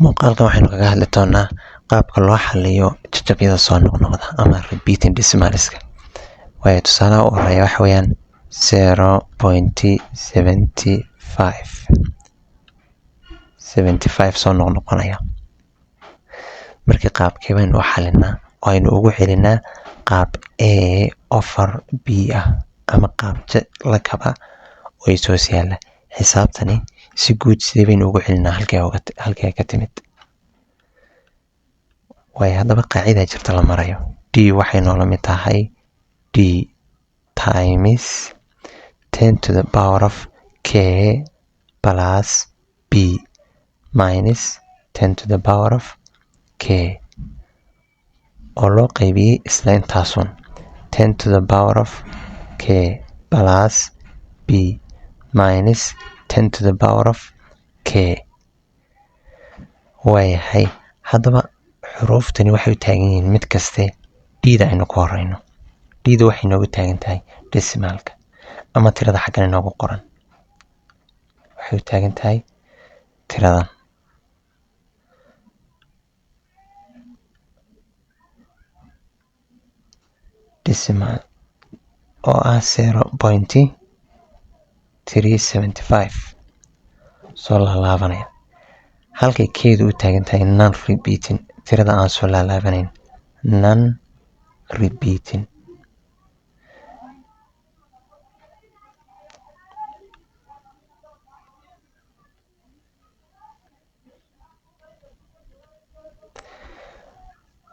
Muuqaalkan waxaynu kaga hadli doonaa qaabka loo xalliyo jajabyada soo noqnoqda ama repeating decimals-ka. Waayo, tusaalaha u horeeya waxa weeyaan 0.75 75 soo noqnoqonaya. Markii qaabkee baynu u xalinaa oo aynu ugu celinaa qaab A over B ah ama qaab lakaba oo is hoos yaalla. Xisaabtani si guud sidee baynu ugu celinaa halkii ay ka timid? Waayo, haddaba qaacida jirta la marayo. D waxay noola mid tahay D times 10 to the power of K plus B minus 10 to the power of K oo loo qaybiyey isla intaasun 10 to the power of K plus B minus 10 to the power of K. Waayahay, haddaba xuruuftani waxay u taagan yihiin mid kaste D-da aynu ku horeyno. D-da waxay noogu taagan tahay decimaalka ama tirada xaggan inoogu qoran. Waxay u taagan tahay tiradan. Decimal oo ah 0.375 soo laalaabanaya. Halkay K-du u taagan tahay non repeating, tirada aan soo laalaabanayn, non repeating.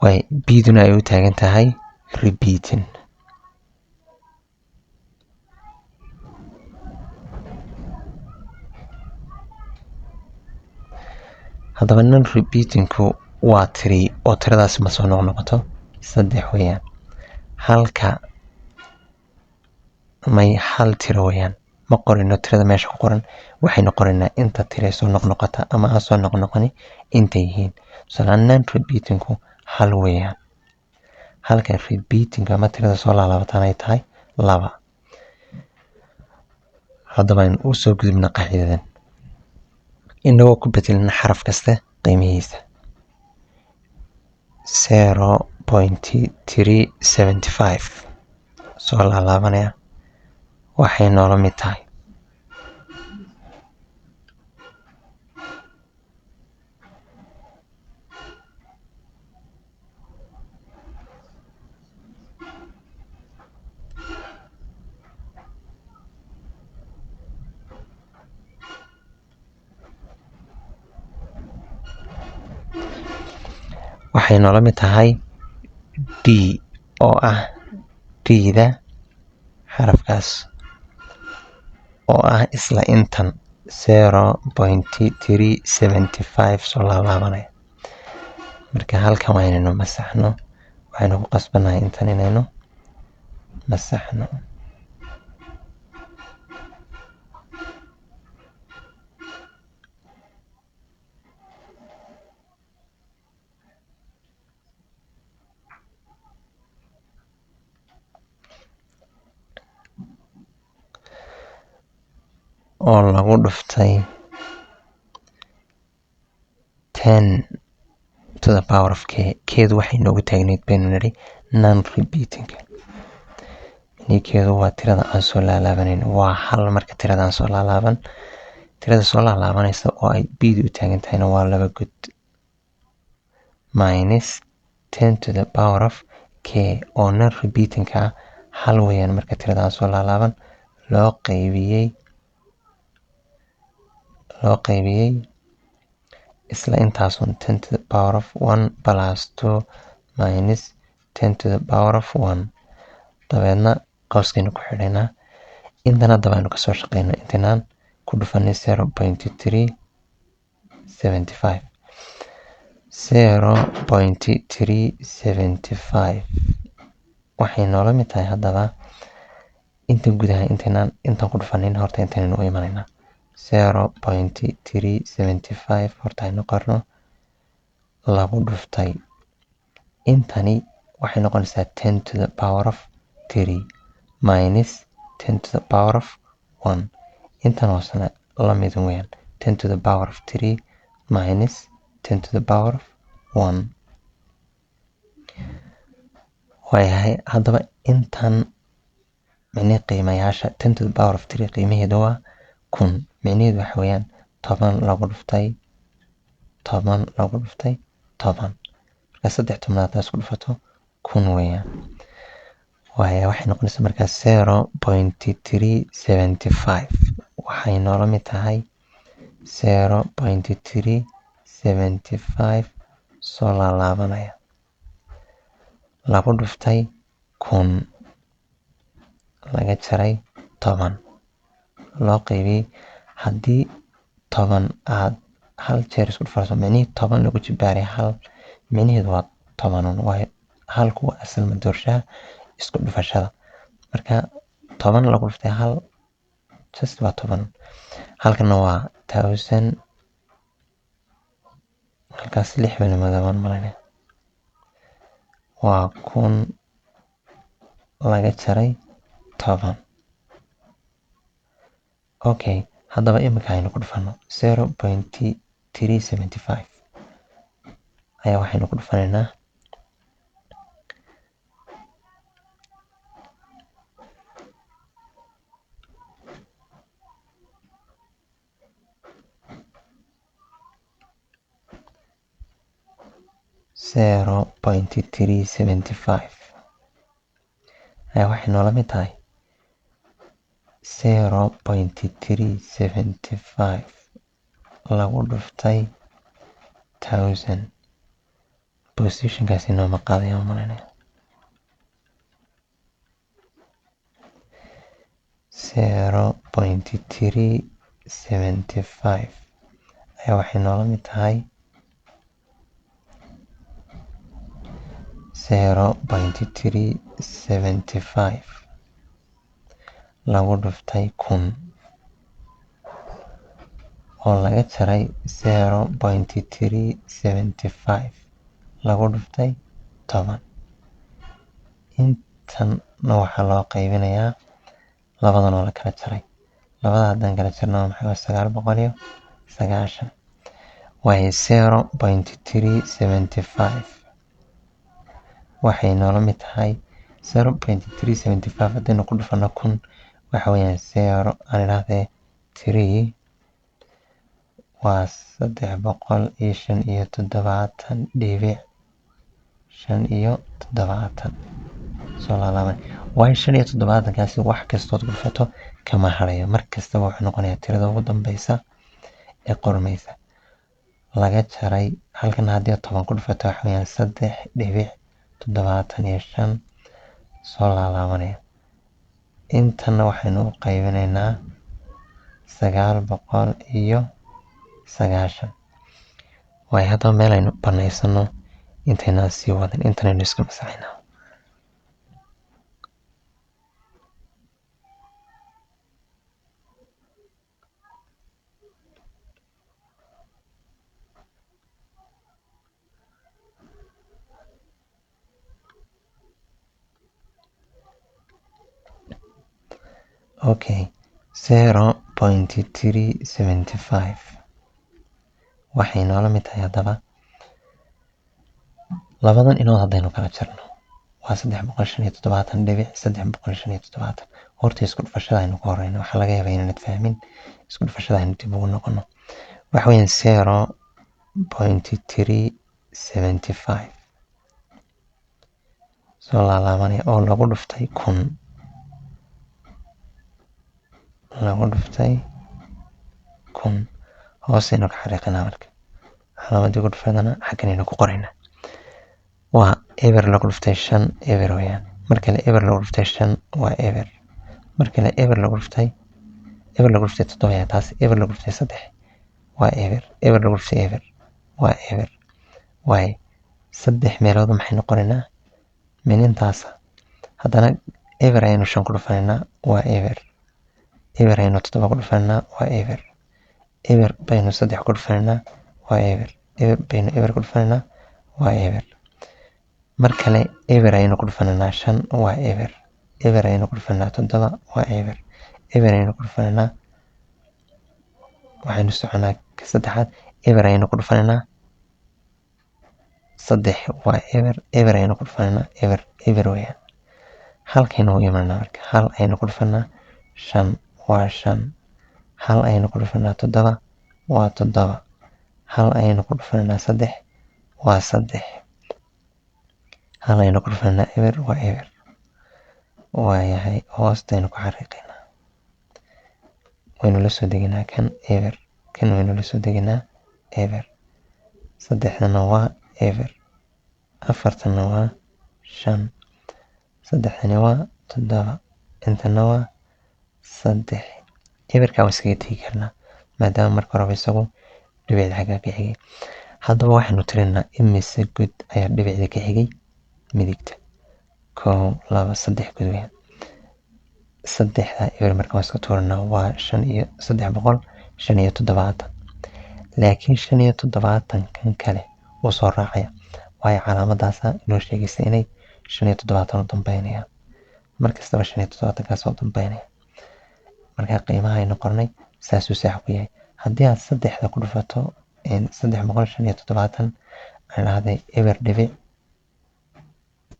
Way B-duna ay u taagan tahay repeating. Haddaba non repeating-ku waa tiri oo tiradaasi ma soo noqnoqoto, saddex weeyaan. Halka may hal tiro weeyaan, ma qorino tirada meesha ku qoran, waxaynu qorinaa inta tiro soo noqnoqota ama aan soo noqnoqoni intay yihiin. Tusaale non repeating-ku hal weeyaan, halka repeating ama tirada soo laalaabataan ay tahay laba. Haddaba aynu u soo gudubna qaacidadan inagoo ku bedelina xaraf kasta qiimihiisa. 0.375 soo laalaabanaya waxay noola mid tahay waxay noola mid tahay D oo ah D-da xarafkaas oo ah isla intan 0.375 soo laalaabanaya. Marka halkan waa inaynu masaxno, waxaynu ku qasbanahay intan inaynu masaxno. Oo lagu dhuftay 10 to the power of K. K-du waxay noogu taagnayd baynu nidhi non repeating. Keedu waa tirada aan soo laalaabanayn, waa hal. Marka tirada aan soo laalaaban, tirada soo laalaabanaysa oo ay B-du u taagan tahayna waa laba god minus 10 to the power of K oo non repeating ah hal weeyaan. Marka tirada aan soo laalaaban loo qaybiyey isla intaasun 10 to the power of 1 plus 2 minus 10 to the power of 1. Dabeedna qawskaynu ku xidhaynaa. Intan haddaba aynu kasoo shaqeyno intaynaan ku dhufanay 0.375. 0.375 waxay noola mid tahay haddaba inta gudaha intaynaan intan ku dhufanin horta intaynaynu u imanaynaa 0.375. Horta aynu qorno lagu dhuftay intani waxay noqonaysaa 10 to the power of 3 minus 10 to the power of 1. Intan hoosena la mid weeyaan 10 to the power of 3 minus 10 to the power of 1. Waayahay, haddaba intan micnihi qiimayaasha 10 to the power of 3 qiimaheedu waa 1000. Micnaheedu waxa weeyaan 10 lagu dhuftay 10 lagu dhuftay 10. Marka 3 tobnaad isku dhufato 1000 weeyaan. Waayo waxay noqonaysaa markaa 0.375 waxay noola mid tahay 0.375 soo laalaabanaya lagu dhuftay 1000 laga jaray 10 loo qaybiyey. Haddii 10 aad hal jeer isku dhufarso, micnihii 10 lagu jibaaray hal, micnaheedu waa 10 waayo halku waa asal madoorshaha isku dhufashada. Marka 10 lagu dhuftay hal just waa 10. Halkana waa 1000, halkaas 6 baynu madooban malaynaya, waa 1000 laga jaray 10. Okay, haddaba imika aynu ku dhufano 0.375 ayaa waxaynu ku dhufanaynaa 0.375 ayaa waxay noola mid tahay 0.375 lagu dhuftay 1000. Positionkaasi nooma qaadaya malaynaya. 0.375 ayaa waxay noola mid tahay 0.375 lagu dhuftay 1000 oo laga jaray 0.375 lagu dhuftay 10. Intanna waxaa loo qaybinayaa labadan oo la kala jaray. Labada haddaan kala jarno maxay waa 990. Waayo 0.375 waxay noola mid tahay 0.375 haddaynu ku dhufano 1000 waxa weeyaan 0 aan idhaahdee 3 waa 375.75 soo laalaaban. Waayo 75 kaasi wax kastood ku dhufato kama harayo, mar kastaba wuxuu noqonayaa tirada ugu dambeysa ee qormaysa. Laga jaray halkan haddii aad 10 ku dhufato waxa weeyaan 3.75 soo laalaabanaya. Intana waxaynu u qaybinaynaa 990. Waayo haddaba meel aynu banaysano intaynaan sii wadin, intanaynu iska masaxaynaa. Okay, 0.375 waxay noola mid tahay haddaba labadan inood haddaynu kala jarno waa 375.375. Horta isku dhufashada aynu ku horeyno, waxaa laga yaabaa inaanad fahmin isku dhufashada aynu dib ugu noqono. Waxa weeyaan 0.375 soo laalaabanaya oo lagu dhuftay 1000 lagu dhuftay 1000. Hoosaynu ka xariiqinaa marka calaamadii ku dhufadana xagganaynu ku qoraynaa. Waa eber lagu dhuftay 5 eber weeyaan. Mar kale eber lagu dhuftay 5 waa eber. Mar kale eber lagu dhuftay eber lagu dhuftay 7 ayaa taas, eber lagu dhuftay 3 waa eber, eber lagu dhuftay eber waa eber. Waay 3 meelood maxay noqonaynaa minintaasa. Haddana eber ayaynu 5 ku dhufanaynaa waa eber, eber ayaynu 7 ku dhufanaynaa waa eber, eber baynu 3 ku dhufanaynaa waa eber, eber baynu eber ku dhufanaynaa waa eber. Mar kale eber ayaynu ku dhufanaynaa 5 waa eber, eber ayaynu ku dhufanaynaa 7 waa eber, eber ayaynu ku dhufanaynaa, waxaynu soconaa ka saddexaad, eber ayaynu ku dhufanaynaa Saddex waa eber, eber ayaynu ku dhufanaa, eber eber weeyaan. Halkaynu u imanaa marka hal ayaynu ku dhufanaa, shan waa shan. Hal ayaynu ku dhufanaa, toddoba waa toddoba. Hal ayaynu ku dhufanaa, saddex waa saddex. Hal ayaynu ku dhufanaa, eber waa eber. Waayahay, hoostaynu ku xariiqaynaa, waynu la soo deginaa kan eber, kan waynu la soo deginaa eber. Saddexdana waa eber, afartana waa shan, saddexdani waa toddoba, intana waa saddex. Eberkaa waan iskaga tegi karnaa maadaama marka horeba isagu dhibicda xaggaa ka xigay. Haddaba waxaynu tirinaa imise god ayaa dhibicda ka xigay midigta. 1, 2, 3 god weeyaan. Saddexda eber marka waan iska tuuranaa, waa shan iyo saddex boqol shan iyo toddobaatan. Laakiin 75 kan kale wuu soo raacaya, waayo calaamadaasaa inoo sheegaysa inay 75 u dambeynayaan. Markastaba 75 kaas u dambeynaya. Marka qiimaha aynu qornay saasuu sax ku yahay. Haddii aad saddexda ku dhufato 375, aan dhahday eber dhibic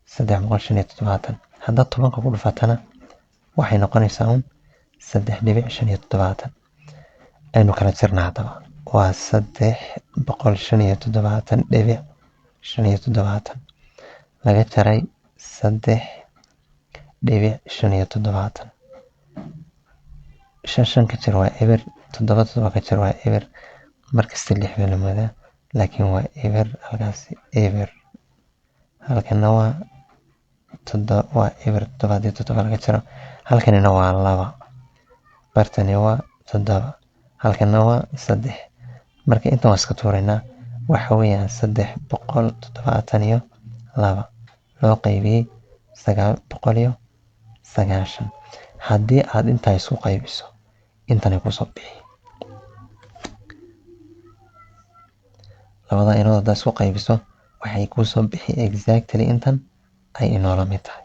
375. Haddaad tobanka ku dhufatana waxay noqonaysaa un 3.75. Aynu kala jirnaa haddaba, waa 375.75 laga jaray 3.75. Shan shan ka jar waa eber, toddoba toddoba ka jar waa eber. Markasta lix baa la moodaa, laakiin waa eber halkaasi, eber. Halkana waa toddoba, waa eber toddoba haddii toddoba laga jaro. Halkanina waa laba, bartani waa toddoba, halkana waa saddex. Marka intan waan iska tuuraynaa, waxa weeyaan 372 loo qaybiyey 990. Haddii aad intaa isku qaybiso, intanay kusoo bixi. Labada inood haddaad isku qaybiso waxay kusoo bixi exactly intan ay inoola mid tahay.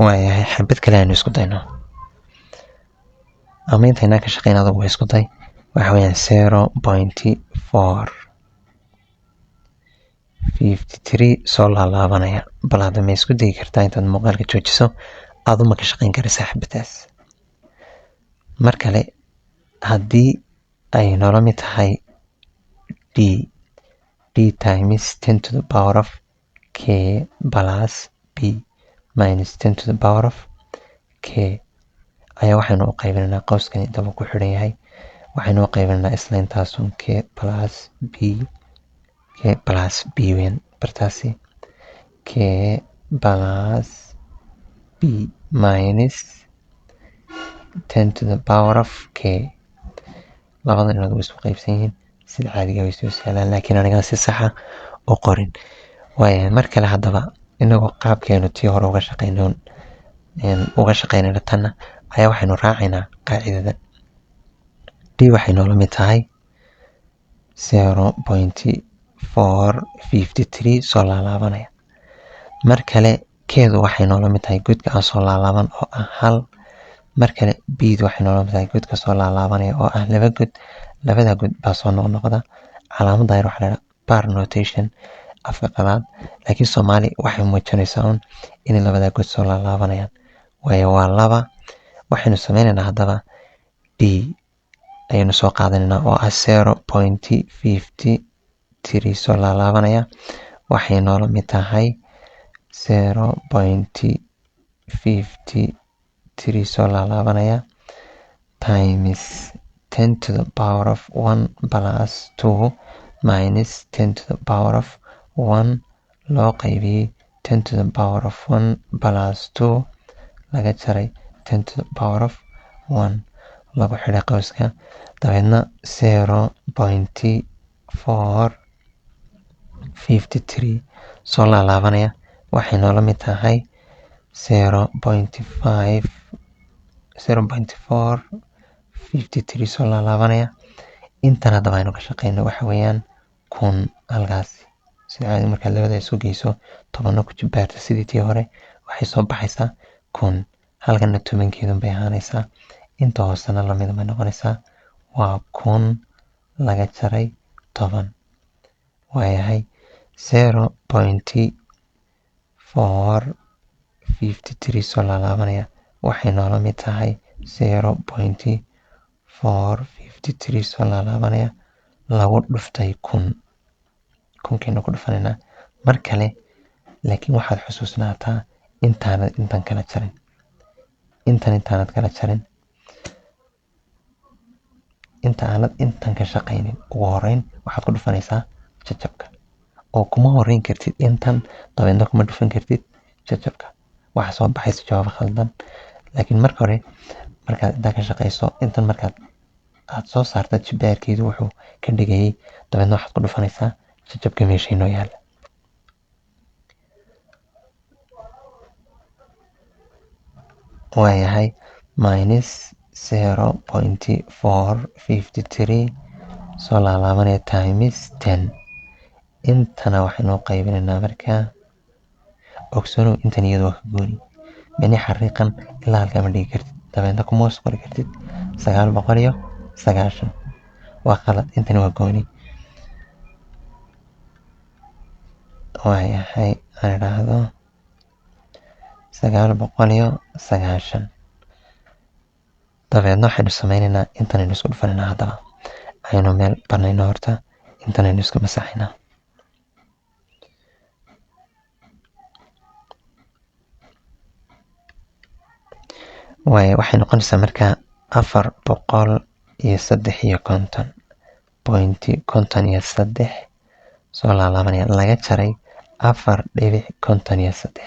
Waayahay, xabad kale aynu isku dayno, ama intaynaa ka shaqeyn adugu waa isku day. Waxa weeyaan 0.453 soo laalaabanaya. Bal hadda ma isku dayi kartaa intaad muuqaalka joojiso, adu ma ka shaqeyn karaysaa xabadaas? Mar kale haddii ay noola mid tahay d times 10 to the power of k plus b minus 10 to the power of k, ayaa waxaynu u qaybinaynaa qowskan intaba ku xidhan yahay, waxaynu u qaybinaynaa isla intaasun k plus b, k plus b weyn bartaasi, k plus b minus 10 to the power of k. Labada inood way isku qaybsan yihiin sida caadiga, way soo sahlaan, laakiin anigana si saxa u qorin. Waayahay, mar kale haddaba inagoo qaabkeenu tii hore uga shaqeyno uga shaqeynayna tanna ayaa waxaynu raacaynaa qaacidadan. D waxay noola mid tahay 0.453 soo laalaabanaya. Mar kale keedu waxay noola mid tahay godka aan soo laalaaban oo ah hal. Mar kale bdu waxay noola mid tahay godka soo laalaabanaya oo ah laba god. Labada god baa soo noqnoqda. Calaamadda yar waxaa la yidhaha bar notation afka qalaad, laakiin Soomaali waxay muujinaysaa un inay labada god soo laalaabanayaan, waayo waa laba. Waxaynu sameynaynaa haddaba d ayaynu soo qaadanaynaa oo ah 0.53 soo laalaabanaya, waxay noola mid tahay 0.53 soo laalaabanaya times 10 to the power of 1 plus 2 minus 10 to the power of 1 loo qaybiyey 10 to the power of 1 plus 2 laga jaray 10 to the power of 1 lagu xidhay qowska. Dabeedna 0.453 soo laalaabanaya waxay noola mid tahay 0.5 0.453 soo laalaabanaya. Intan haddaba aynu ka shaqeyno waxa weeyaan 1000 halkaasi Sida caadi markaad labada isu geyso, tobanna ku jibaarta sidii tii hore, waxay soo baxaysaa 1000. Halkana tobankeedun bay ahaanaysaa, inta hoosena lamid bay noqonaysaa, waa 1000 laga jaray 10. Waayahay, 0.453 soo laalaabanaya waxay noola mid tahay 0.453 soo laalaabanaya lagu dhuftay 1000. Kunkaynu ku dhufanaynaa mar kale, laakiin waxaad xusuusnaataa intaanad intan kala jarin, intan intaanad kala jarin, inta aanad intan ka shaqaynin, ugu horeyn waxaad ku dhufanaysaa jajabka, oo kuma horeyn kartid intan, dabeedna kuma dhufan kartid jajabka, waxa soo baxaysa jawaab khaldan. Laakiin marka hore markaad intaa ka shaqayso, intan markaad aad soo saarta jibaarkeedu wuxuu ka dhigayay, dabeedna waxaad ku dhufanaysaa jajabka meesha inoo yaala. Waayahay, minus 0.453 soo laalaabanaya times 10. Intana waxaynu qaybinaynaa markaa, ogsanow intan iyadu waa ka gooni, mani xariiqan ilaa halkaa ma dhigi kartid, dabeedna kuma hoos qori kartid 990, waa khalad, intani waa gooni. Waayahay, aan idhaahdo 990. Dabeedna waxaynu sameynaynaa intanaynu isku dhufanaynaa. Haddaba aynu meel banayno horta, intanaynu iska masaxaynaa. Waayo, waxay noqonaysaa markaa 453.53 soo laalaabanaya laga jaray 4.53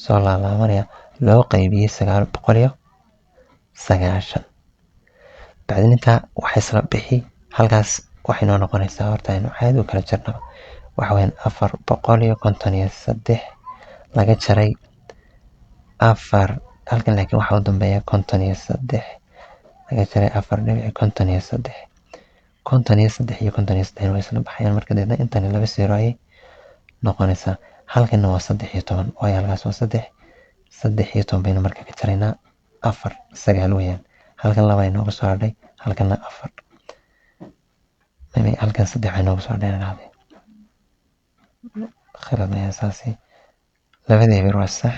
soo laalaabanaya loo qaybiyey 990. Bacdin intaa waxay isla bixi halkaas, waxay noo noqonaysaa horta aynu caadi u kala jarnaba, waxa weeyaan 453 laga jaray 4 halkan, laakiin waxaa u dambeeya 53 laga jaray 4.53. 53 iyo 53 way isla baxayaan marka, deedna intani 2 zero ayay noqonaysaa. Halkanna waa 13, waayo halkaas waa 3, 13 baynu marka ka jaraynaa 4, 9 weeyaan. Halkan 2 ay nooga soo hadhay, halkanna 4, halkan 3 ay nooga soo hadhay, dhahday khalad ayaa saasi, labada eber waa sax.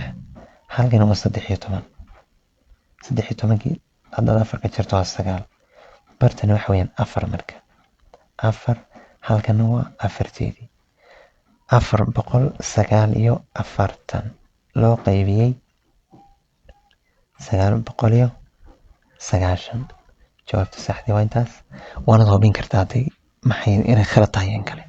Halkan waa 13, 13kii haddaad 4 ka jarto waa 9, bartani waxa weeyaan 4, marka 4, halkana waa afarteedii, 449 loo qaybiyey 990. Jawaabta saxdii waa intaas, waanad hubin kartaa hadday maxay inay khalad tahay in kale.